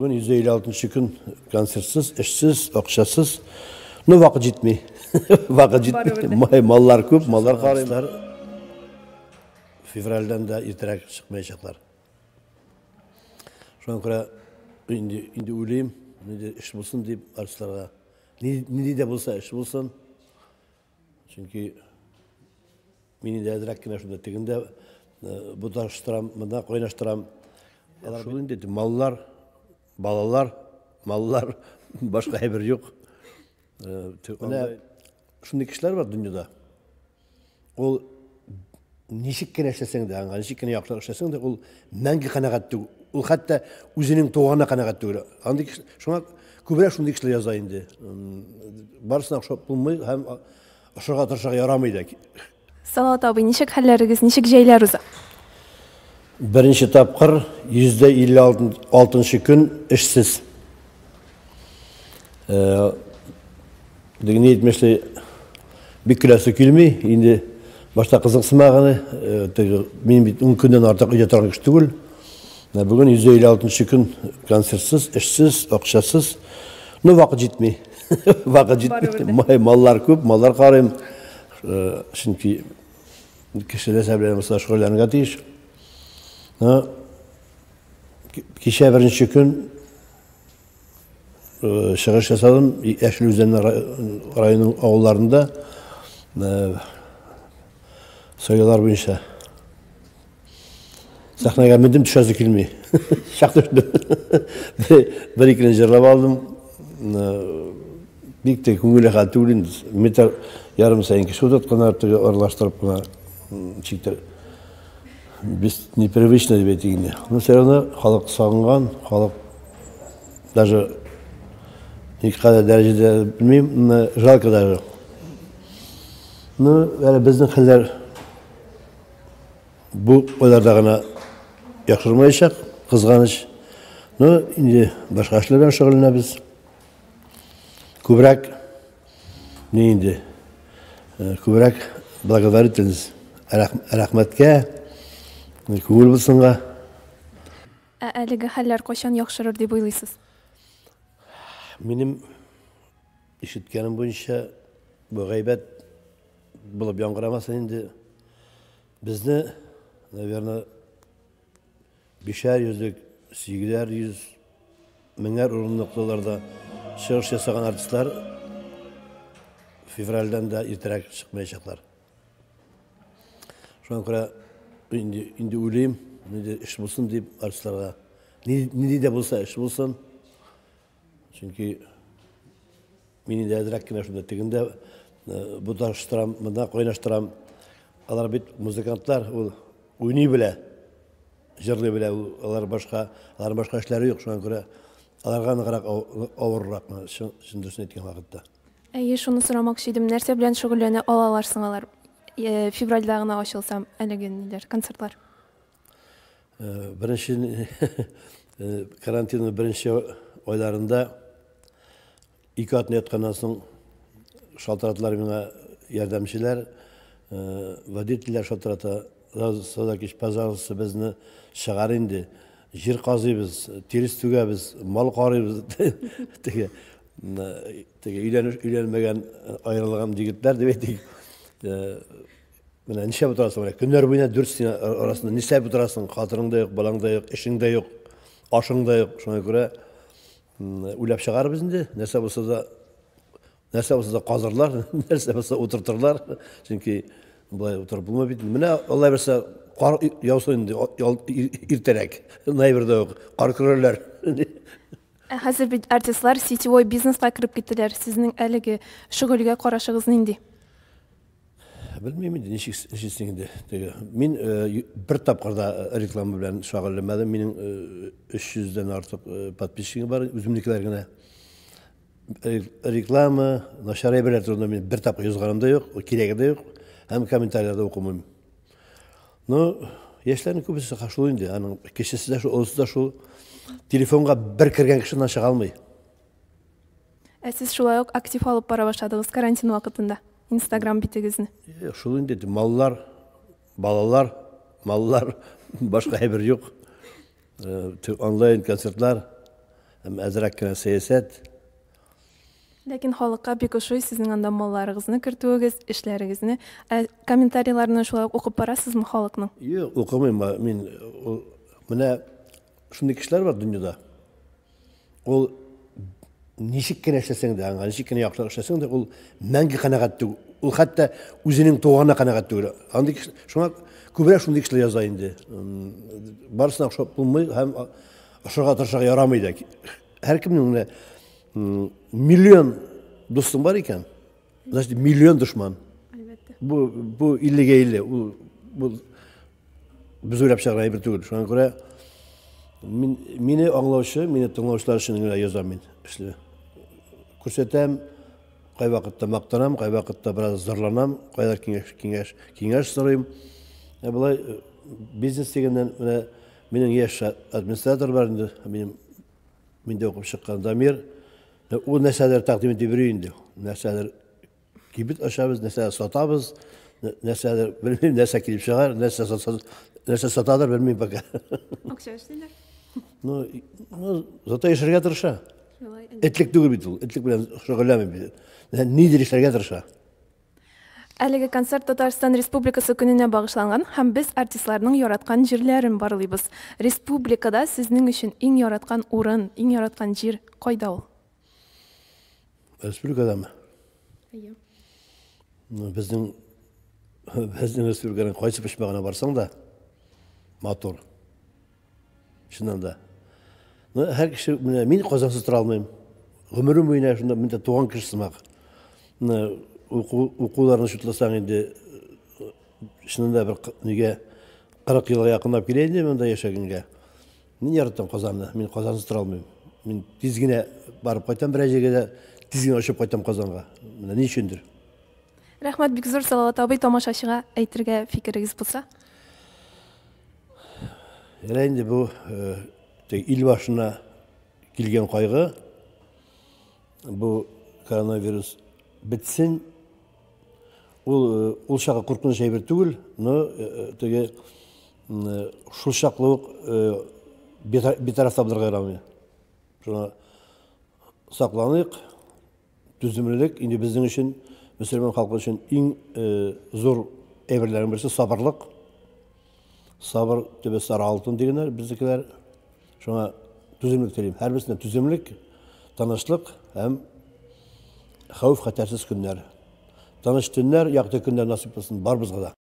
Бүген 156 көн концертсыз, эшсез, акчасыз. Ну, вакыт җитми. Вакыт җитми. Май, маллар күп, маллар карыйлар. Февральдән дә иртәрәк чыкмаячаклар. Шуңа күрә инде инде уйлыйм, инде эш булсын дип артистларга. Нинди дә булса эш булсын. Чөнки Мин инде әзрәк кенә шунда тегендә буташтырам, монда кайнаштырам. Алар шул инде маллар, балалар, маллар, башка әйбер юк. Менә шундый кешеләр бар дөньяда. Ул ничек кенә эшләсәң дә, аңа ничек кенә яхшырак эшләсәң дә, ул мәңге канәгать түгел. Ул хәтта үзенең туганына канәгать түгел. Андый кеше, шуңа күбрәк шундый кешеләр яза инде. Барысына охшап булмый һәм Ошарга тырышырга ярамый да. Салават абый, ничек хәлләрегез, ничек җәйләр уза? Беренче тапкыр 156 көн эшсез. Дигән әйтмешли, бик көләсе килми, инде башта кызыксынмаганы, теге мин бит 10 көннән артык өйдә торган кеше түгел. Менә бүген 156 көн концертсыз, эшсез, акчасыз. Ну, вакыт җитми. Вакыт җитми. Май, маллар күп, маллар карыйм. Чөнки кеше нәрсә белән булса шөгыльләнергә тиеш. Кичә беренче көн чыгыш ясадым Яшел Үзән районының авылларында сайлаулар буенча. Сәхнәгә мендем, төшәсе килми. Чак төштем. Бер икене җырлап алдым. Бик тә күңелле хәл түгел инде. Метр ярым саен кеше утыртканнар, теге аралаштырып кына ничектер без непривычно дип әйтик инде. Но все равно халык сагынган, халык даже никадәр дәрәҗәдә белмим, но жалко даже. Ну, әле безнең хәлләр Бу айларда гына яхшырмаячак, кызганыч. Ну, инде башка эшләр белән шөгыльләнәбез. Күбрәк ни инде? Күбрәк благотворительность. Рәхмәткә, күңел булсынга. Ә әлеге хәлләр кайчан яхшырыр дип уйлыйсыз? Минем ишеткәнем буенча, бу гайбәт булып яңгырамасын инде. Безне, наверное, бишәр йөзлек, сигезәр йөз, меңәр урынлыклыларда чыгыш ясаган артистлар февральдән дә иртәрәк чыкмаячаклар. Шуңа күрә инде, инде уйлыйм, инде эш булсын дип артистларга. Нинди дә булса эш булсын. Чөнки Мин инде әзрәк кенә шунда тегендә буташтырам, монда кайнаштырам. Алар бит музыкантлар, ул уйный белә, җырлый белә, ул алар башка, алар башка эшләре юк, шуңа күрә аларга ныграк авыррак, чын дөресен әйткән вакытта. Әйе, шуны сорамакчы идем, нәрсә белән шөгыльләнә алалар соң алар? Февральдә гына ачылса әлеге ниләр, концертлар. Беренче карантинның беренче айларында Ике атна ятканнан соң шалтыраталар миңа ярдәмчеләр, водительләр шалтырата. Садакич, пожалуйста, безне чыгар инде. Җир казыйбыз, тирес түгәбез, мал карыйбыз. Теге теге өйләнмәгән, аерылган егетләр дип әйтик. Менә нишләп утырасың менә? Көннәр буена дүрт стена арасында нишләп утырасың? Хатының да юк, балаң да юк, эшең дә юк, ашың да юк. Шуңа күрә Уйлап чыгарбыз инде, нәрсә булса да, нәрсә булса да казырлар, нәрсә булса утыртырлар. Чөнки болай утырып булмый бит. Менә Алла бирсә, кар яусын инде иртәрәк. Ноябрьдә үк кар көрәрләр. Ә хәзер бит артистлар сетевой бизнеска кереп киттеләр. Сезнең әлеге шөгыльгә карашыгыз нинди? Белмим инде, ничек эшлисең инде. Теге, мин бер тапкыр да реклама белән шөгыльләнмәдем. Минем 300 дән артык подписчигым бар, үземнекеләр генә. Реклама, начар әйберләр турында мин бер тапкыр язганым да юк, кирәге дә юк, һәм комментарийлар да укымыйм. Ну, яшьләрнең күбесе шул инде, аның кечесе дә шул, олысы да шул. Телефонга бер кергән кеше чыга алмый. Ә сез шулай ук актив алып бара башладыгыз карантин вакытында Инстаграм битегезне. Шул инде маллар, балалар, маллар, башка әйбер юк. Онлайн концертлар. Һәм әзрәк кенә сәясәт. Ләкин халыкка бик ошый сезнең анда малларыгызны кертүегез, эшләрегезне. Ә комментарийларны шулай ук укып барасызмы халыкның? Юк, укымыйм. Мин менә шундый кешеләр бар дөньяда. Ул ничек кенә эшләсәң дә, аңа ничек кенә яхшырак эшләсәң дә, ул мәңге канәгать түгел. Ул хәтта үзенең туганына канәгать түгел. Андый кеше, шуңа күбрәк шундый кешеләр яза инде. Барысына охшап булмый һәм ошарга тырышырга ярамый да. Һәркемнең менә миллион дустың бар икән, значит, миллион дошман. Әлбәттә. Бу 50-гә 50. Ул бу без уйлап чыгарган әйбер түгел. Шуңа күрә мин мине аңлаучы, мине тыңлаучылар өчен генә язам мин эшне. Күрсәтәм, кайвакытта мактанам, кайвакытта бераз зарланам, кайда киңәш, киңәш, киңәш сорыйм. Ә болай бизнес дигәннән менә минем яшь администратор бар инде, минем миндә укып чыккан Дамир. Ул нәрсәдер тәкъдим итеп йөри инде. Нәрсәдер кибет ачабыз, нәрсә сатабыз, нәрсәдер, белмим, нәрсә килеп чыгар, нәрсә сатса, нәрсә сатадыр, белмим пока. Акча эшлиләр. Ну, ну, зато яшәргә тырыша. Этлек түгел бит ул, этлек белән шөгыльләнми бит. Нидер эшләргә тырыша. Әлеге концерт Татарстан Республикасы көненә багышланган һәм без артистларның яраткан җирләрен барлыйбыз. Республикада сезнең өчен иң яраткан урын, иң яраткан җир кайда ул? Республикадамы? Әйе. Ну, безнең республиканың кайсы почмагына барсаң да матур. Чыннан да. Ну, һәр кеше менә мин Казансыз тора алмыйм. Гомерем буена шунда мин дә туган кеше сымак. Менә уку укуларны чутласаң инде чыннан да бер нигә 40 елга якынлап килә инде монда яшәгәнгә. Мин яратам Казанны, мин Казансыз тора алмыйм. Мин тиз генә барып кайтам берәр җиргә дә, тиз генә очып кайтам Казанга. Менә ни өчендер. Рәхмәт бик зур, Салават абый, тамашачыга әйтергә фикерегез булса. Әле инде бу теге ил башына килгән кайгы, бу коронавирус бетсен. Ул ул чагы куркыныч әйбер түгел, но теге шул чаклы ук битараф та булырга ярамый. Шуңа сакланыйк, түземлелек инде безнең өчен, мөселман халкы өчен иң зур әйберләрнең берсе сабырлык. Сабыр төбе сары алтын дигәннәр безнекеләр. Шуңа түземлек телим. Һәрберсенә түземлек, тынычлык һәм хәвеф-хәтәрсез көннәр. Тыныч төннәр, якты көннәр насыйп булсын барыбызга да.